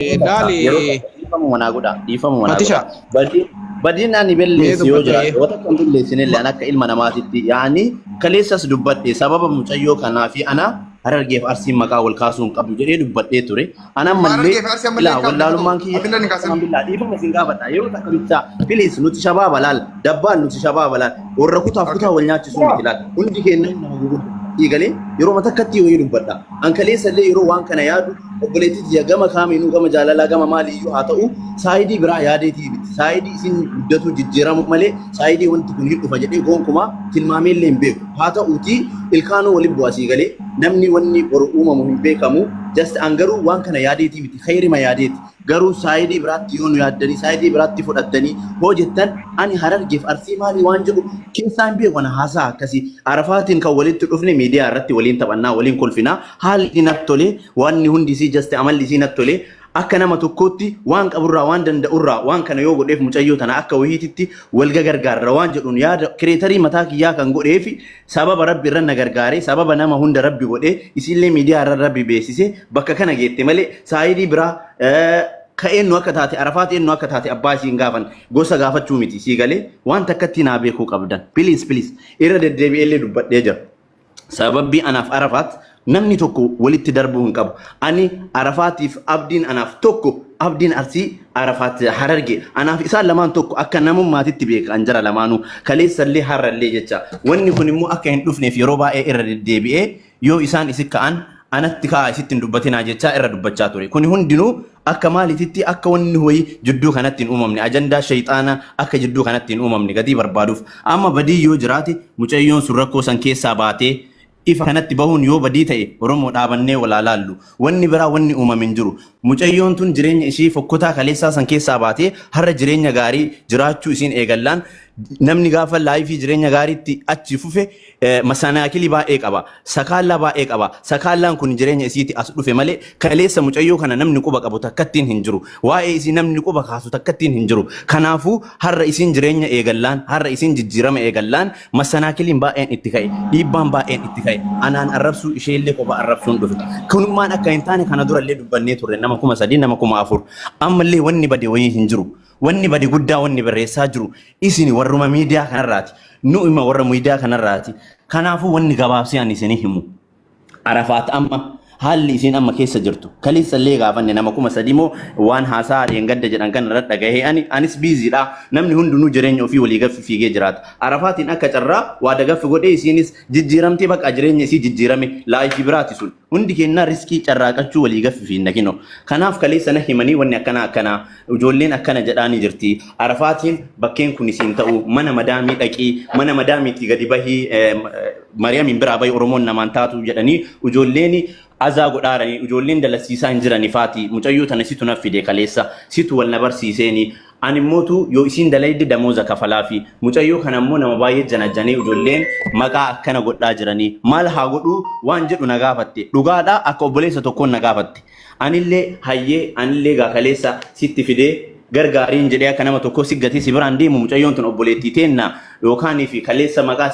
Laali Yeroo takka dhiifama manaa godha. Dhiifama manaa Fatisha. godha. Badiin badiin ani Mee belleessi yoo dubbadhu jiraate ee. wanta kan belleessine illee ani akka ilma namaatitti yaani kaleessas dubbadhe sababa mucayyoo kanaa fi ana Harargeef Arsiin maqaa wal kaasuu hin qabdu jedhee dubbadhee ture. Ana ammallee Harargeef Arsii ammallee ilaa hin kaafne wallaalummaan fatoo. kiyya Atillee ni kaasin. billaa dhiifama isin gaafadha yeroo takka bittaa please nuti shabaaba laal dabbaan nuti shabaaba laal warra kutaaf kutaa wal nyaachisuu miti laal hundi keenya nama gurguddaa galee yeroo takkatti wayii dubbadha. An kaleessa illee yeroo waan kana yaadu obboleettii tiyya gama kaamiinuu gama jaalalaa gama maaliiyyuu haa ta'u saayidii biraa yaadeetii miti. Saayidii isin guddatu jijjiiramu malee saayidii wanti kun hin dhufa jedhee gonkumaa tilmaamee illee hin beeku. Haa ta'uutii ilkaanuu waliin bu'aa sii galee namni wanni boru uumamu hin beekamu. Just an garuu waan kana yaadeetii miti khayrima yaadeeti. Garuu saayidii biraatti yoo nu yaaddanii saayidii biraatti fudhattanii hoo jettan ani Harargeef Arsii maalii waan jedhu keessaa hin beeku ana haasaa akkasii. Arafaatiin kan walitti dhufne miidiyaa irratti waliin taphannaa waliin kolfinaa haalli natti tolee wanni hundi isii jaste amalli isii natti tolee akka nama tokkootti waan qaburraa waan danda'urraa waan kana yoo godheef mucayyoo tana akka wahiititti wal gagargaarra waan jedhuun yaada kireetarii mataa kiyyaa kan godheefi sababa rabbi irra na gargaaree sababa nama hunda rabbi godhee isiillee miidiyaa irra rabbi beeksise bakka kana geette malee saayidii biraa ka eenyu akka taate Arafaat eenyu akka taate abbaa isiin gaafan gosa gaafachuu miti sii galee waan takkatti naa beekuu qabdan please please irra deddeebi'eellee dubbadhee jira. Sababbii anaaf Arafaat namni tokko walitti darbuu hin qabu. Ani Arafaatiif Abdiin anaaf tokko Abdiin Arsii Arafaat Hararge anaaf isaan lamaan tokko akka namummaatitti beeka an jara lamaanuu kaleessallee har'allee jecha. Wanni kun immoo akka hin dhufneef yeroo baay'ee irra deddeebi'ee yoo isaan isi ka'an anatti ka'aa isitti hin dubbatinaa jechaa irra dubbachaa ture. Kuni hundinuu akka maaliititti akka wanni wayii jidduu kanatti hin uumamne ajandaa shayxaanaa akka jidduu kanatti hin uumamne gatii barbaaduuf amma badii yoo jiraate mucayyoon sun rakkoo san keessaa baatee ifa kanatti bahuun yoo badii ta'e Oromoo dhaabannee walaa laallu wanni biraa wanni uumame hin jiru. Mucayyoon tun jireenya ishii fokkotaa kaleessaa san keessaa baatee har'a jireenya gaarii jiraachuu isiin eegallaan namni gaafa laayifii jireenya gaariitti achi fufe masanaakilii baay'ee qaba. Sakaallaa baay'ee qaba. Sakaallaan kun jireenya isiiti as dhufe malee kaleessa mucayyoo kana namni quba qabu takkattiin hin jiru. Waa'ee isii namni quba kaasu takkattiin hin jiru. Kanaafuu har'a isiin jireenya eegallaan har'a isiin jijjiirama eegallaan masanaakiliin baay'een itti ka'e. Dhiibbaan baay'een itti ka'e. Anaan arrabsuu isheellee kophaa arrabsuun dhufe. Kunummaan akka hin taane kana durallee dubbannee turre nama 3000 nama 4000. Ammallee wanni bade wayii hin jiru. Wanni bade guddaa wanni barreessaa jiru isini warruma miidiyaa kanarraati. Nu ima warra miidiyaa kanarraati. Kanaafuu wanni gabaabsee ani isinii himu. Arafaat amma haalli isiin amma keessa jirtu. Kaleessa illee gaafanne nama 3000 moo waan haasaa dheengadda jedhan kana irra dhagahee ani anis biiziidha. Namni hundinuu jireenya ofii walii gaffi fiigee jiraata. Arafaatiin akka carraa waa dagaffi godhee isiinis jijjiiramtee bakka jireenya isii jijjiirame laayifii biraati sun. Hundi keenyaa riskii carraaqachuu walii gaffi fiinna kinoo. Kanaaf kaleessa na himanii wanni akkanaa akkanaa ijoolleen akkana jedhaanii jirti. Arafaatiin bakkeen kun isiin ta'u mana madaamii dhaqii mana madaamiitii gadi bahii Mariyamiin biraa bahi Oromoon namaan taatu jedhanii ijoolleen azaa godhaaranii ijoolleen dalasiisaa hin jirani faati mucayyoo tana situ na fide kaleessa situ wal na barsiiseeni ani immootu yoo isiin dalayde damooza kafalaafi mucayyoo kana immoo nama baay'ee janajjanee ijoolleen maqaa akkana godhaa jiranii maal haa godhuu waan jedhu na gaafatte dhugaadha akka obboleessa tokkoon na gaafatte anillee hayyee anillee gaa kaleessa sitti fidee gargaariin jedhee akka nama tokkoo si gatee si biraan deemu mucayyoon tun obboleettii teenna yookaan fi kaleessa maqaa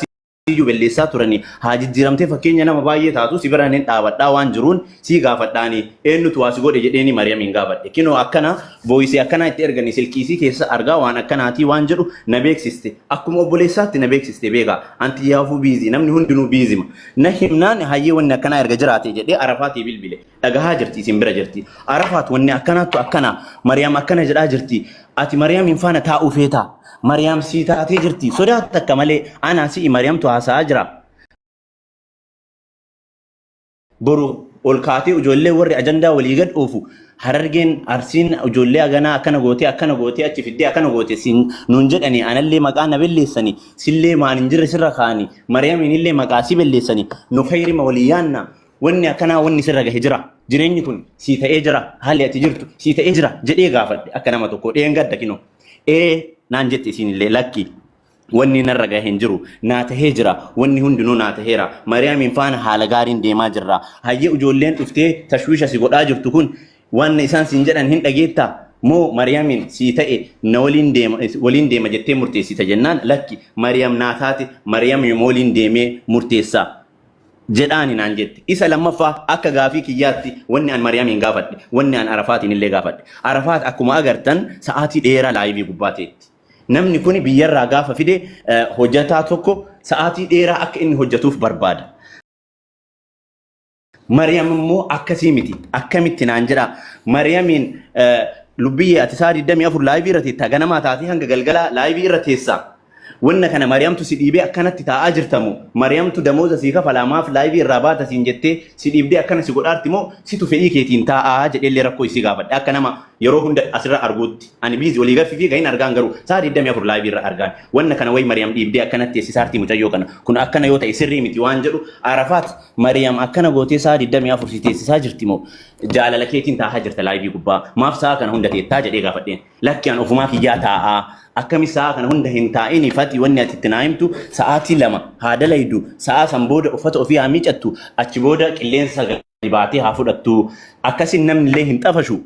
iyyuu belleessaa turanii haa jijjiiramtee fakkeenya nama baay'ee taatu si biraan hin dhaabadhaa waan jiruun sii gaafadhaani eenyutu waa si godhe jedheeni Mariyamiin gaafadhe kinoo akkana vooyisii akkanaa itti erganii silkiisii keessa argaa waan akkanaatii waan jedhu na beeksiste akkuma obboleessaatti na beeksiste beekaa anti yaafuu biizii namni hundinuu biizima na himnaan hayyee wanni akkanaa erga jiraate jedhee Arafaatii bilbile dhagahaa jirti isin bira jirti Arafaat wanni akkanaattu akkana Mariyaam akkana jedhaa jirti ati Mariyaamiin faana taa'uu feetaa Mariyaam sii taatee jirti sodaa takka malee anaa si'i Mariyaamtu haasa'aa jira boru ol kaatee ijoollee warri ajandaa walii gad oofu Harargeen Arsiin ijoollee haganaa akkana gootee akkana gootee achi fiddee akkana goote siin nuun jedhanii anallee maqaa na belleessanii sillee maan hin jirre sirra kaa'anii Mariyaamiin illee maqaa si belleessanii nu kayrima walii yaanna wanni akkanaa wanni sirra gahe jira jireenyi kun sii ta'ee jira haalli ati jirtu sii ta'ee jira jedhee gaafadhe akka nama tokko dheengadda kinoo ee naan jette isiin illee lakki wanni narra gahe hin jiru naa tahee jira wanni hundinuu naa taheera Mariyaamiin faana haala gaariin deemaa jirra hayyee ijoolleen dhuftee tashwiisha si godhaa jirtu kun waan isaan siin jedhan hin dhageettaa moo Mariyaamiin sii ta'e na waliin deema waliin deema jettee murteessita jennaan lakki Mariyaam naa taate Mariyaam waliin deemee murteessaa. Jedhaani naan jette. Isa lammaffaa akka gaafii kiyyaatti wanni an Mariyamiin gaafadhe, wanni an Arafaatiin illee gaafadhe. Arafaat akkuma agartan sa'aatii dheeraa live gubbaa teetti. Namni kuni biyyarraa gaafa fide hojjataa tokko sa'aatii dheeraa akka inni hojjatuuf barbaada. Mariyam immoo akkasii miti. Akkamitti naan jedhaa. Mariyamiin lubbiyyee ati sa'a 24 live irra teetta ganamaa taatee hanga galgalaa live irra teessaa. Wanna kana Mariyamtu si dhiibee akkanatti taa'aa jirta moo? Mariyamtu damooza sii kafalaa maaf live irraa baata siin jettee si dhiibdee akkana si godhaarti moo situ fedhii keetiin taa'aa jedheellee rakkoo isii gaafadhe akka nama yeroo hunda asirra arguutti. Ani busy walii gad fifiiga hin argaan garuu sa'a 24 live irra argaan. Wanna kana way Mariyam dhiibdee akkanatti teessisaartii mucayyoo kana. Kun akkana yoo ta'e sirrii miti waan jedhu Arafaat Mariyam akkana gootee sa'a 24 si teessisaa jirti moo jaalala keetiin taa'aa jirta live gubbaa maaf sa'a kana hunda teettaa jedhee gaafadheen. Lakki an ofumaa kiyyaa taa'aa. Akkami sa'aa kana hunda hin taa'ini Fati wanni ati itti naa himtu sa'aatii 2 haa dalaydu sa'aa san booda uffata ofii haa miicattu achi booda qilleensa gadi baatee haa fudhattu akkasin namnillee hin xafashu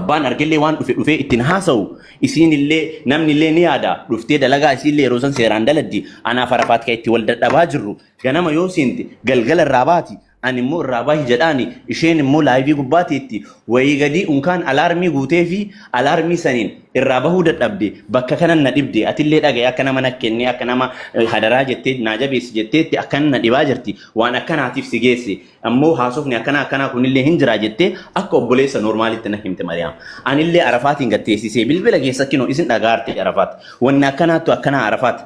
abbaan argellee waan dhufe dhufee ittiin haasawu isiinillee namnillee ni yaada dhuftee dalagaa isiillee yeroo san seeraan daladdi anaaf Arafaat kan itti wal dadhabaa jirru ganama yoo seente galgala irraa baati Ani immoo irraa bahi jedhaani isheen immoo live gubbaa teetti wayii gadii unkaan alaarmii guuteefi alaarmii saniin irraa bahuu dadhabde bakka kanan na dhibde atillee dhaga'i akka nama nakkennee akka nama hadaraa jettee naa jabeessi jetteetti akkan na dhibaa jirti waan akkanaatiif si geesse ammoo haasofni akkanaa akkanaa kunillee hin jiraa jettee akka obboleessa normaalitti na himte Mariyaam. Anillee Arafaatiin gad teessisee bilbila keessa kinoo isin dhagaarte Arafaat wanni akkanaattu akkanaa Arafaat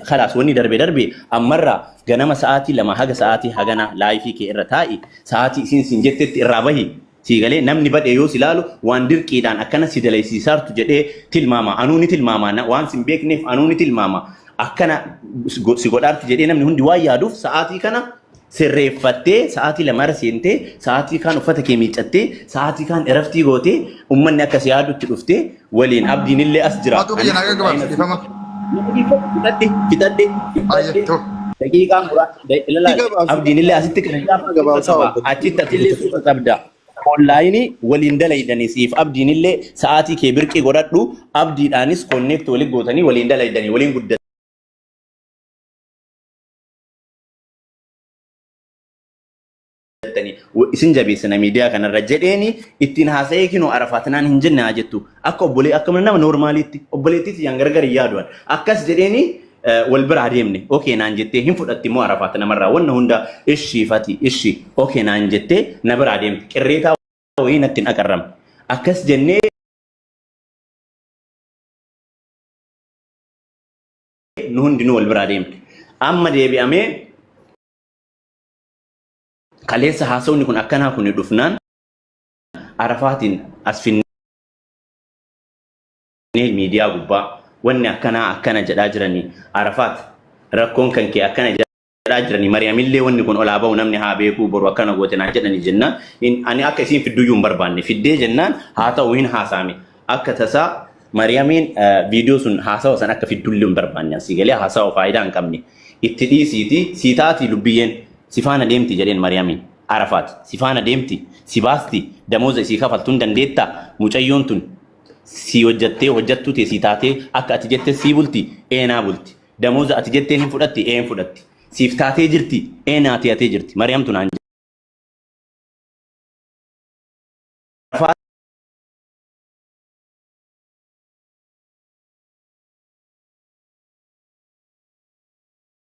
khalaas wanni darbe darbe ammarraa Ganama sa'aatii 2 haga sa'aatii haganaa live kee irra taa'i, sa'aatii isiin siin jettetti irraa bahi. Sii galee? Namni badhe yoo si laalu waan dirqiidhaan akkana si dalaysiisaartu jedhee tilmaama. Anuu ni tilmaama. Waan sin beekneef anuu ni tilmaama. Akkana si godhaarti jedhee namni hundi waan yaaduuf sa'aatii kana sirreeffattee sa'aatii 2 irra seentee sa'aatii kaan uffata kee miiccattee sa'aatii kaan iraftii gootee ummanni akka si yaadutti dhuftee waliin abdiin illee as jira. Matuu biyya Anis nagaa gabaabsi dhiifama. Fixadhe fixadhe Ayyee fixadhe too. daqiiqaa muraa Ni gabaabsi abdiin illee asitti kana gabaabsaa qaba obbo. achitti atillee suuta qabda. Onlaayinii waliin dalaydanii siif abdiin illee sa'aatii kee birqii godhadhu abdiidhaanis connect waliin gootanii waliin dalaydanii waliin guddatanii. Jettanii isin jabeessina miidiyaa kanarra jedheeni ittiin haasa'ee kinoo arafaatinaan hin jenne haa jettu akka obbolee akka nama noormaaliitti obboleettii tiyyaan gargar hin yaaduan akkas jedheeni wal bira adeemne okee naan jettee hin fudhatti immoo arafaat namarraa wanna hunda ishii fati ishii okee naan jettee na bira adeemte qirreetaa wayii natti hin aqarramne akkas jennee nu hundinuu wal bira adeemne amma deebi'amee Kaleessa haasawni kun akkanaa kuni dhufnaan Arafaatiin as finnee miidiyaa gubbaa wanni akkanaa akkana jedhaa jiranii Arafaat rakkoon kan kee akkana jedhaa jiranii Mariyamillee wanni kun olaa bahu namni haa beekuu boru akkana goote naan jedhanii jennaan ani akka isiin fidduyyuu hin barbaanne fiddee jennaan haa ta'u hin haasaame akka tasaa Mariyamiin viidiyoo sun haasawa san akka fiddullee hin barbaanne asii galee haasawa faayidaa hin qabne itti dhiisiiti sii taatii lubbiyyeen si faana deemti jedheen Mariyamiin Arafaat si faana deemti si baasti damooza isii kafaltu hin dandeetta mucayyoon tun sii hojjattee hojjattuu tee sii taatee akka ati jette sii bulti ee naa bulti damooza ati jetteen hin fudhatti ee hin fudhatti siif taatee jirti ee naa tiyatee jirti Mariyamtu naan